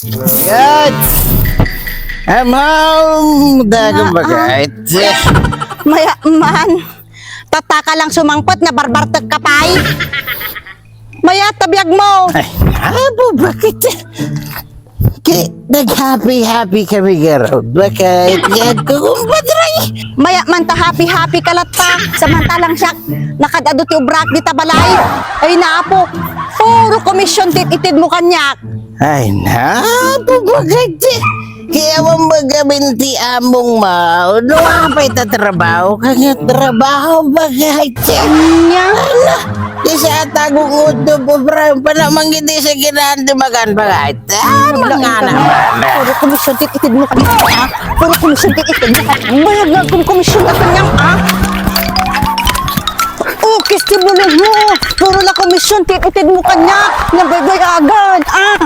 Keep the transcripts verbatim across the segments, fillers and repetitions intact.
Good. I'm home. Dagan Ah, bagay. Maya man. Tataka lang sumangpet, nabarbartek ka pay. Maya, ta biag mo. Ay, abo, bakit? Ki, nag-happy-happy kami garud. Bakit? Yan ko, kumpadre. Maya man ta happy-happy ka latta. Samantalang siak, nakaad-adu ti obrak dita balay. Ay, naapo. Puro komisyon ti itid mo kaniak. Ay, na, pabagay ti. Kaya mong magamin ti among mao. No, apay ta trabaho, kanya trabaho, bagay ti. Nya? Ala, di sa atagong utob, obra, panamang hindi sa ginahan di magan, bagay. Ah, mga naman. Puro komisyon ti itid mo kaniak, ha? Puro komisyon ti itid mo kaniak. Bayag nga kung komisyon ka kaniak, ha? Oh, kisti bulong mo. Puro na komisyon ti itid mo kaniak. Nabaybayagan, ah.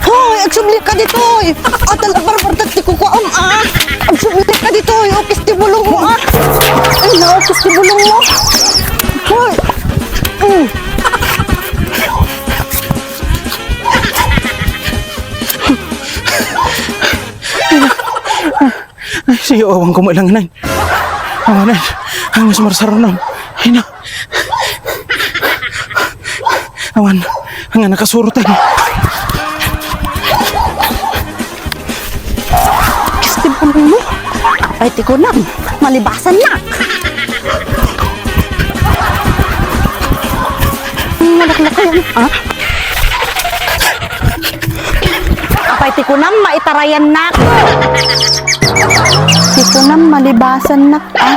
Hoy, agsubli ka ditoy. Atal a barbardat ti kukuam, ah. Agsubli ka ditoy, ukis ti bulong mo, ah. Ay, na, ukis ti bulong mo. Hoy. Mm. Ay, siya, awan ko mo ilang inay. Awan, ay. Ang mas marsarunam. Ay, na. Awan, nga nakasurot ay. Kisti bulong mo. Apay ti kunam, malibasan na. Malaklak yan, ha? Apay ti kunam, maitarayan na. Ti kunam, malibasan na, ha?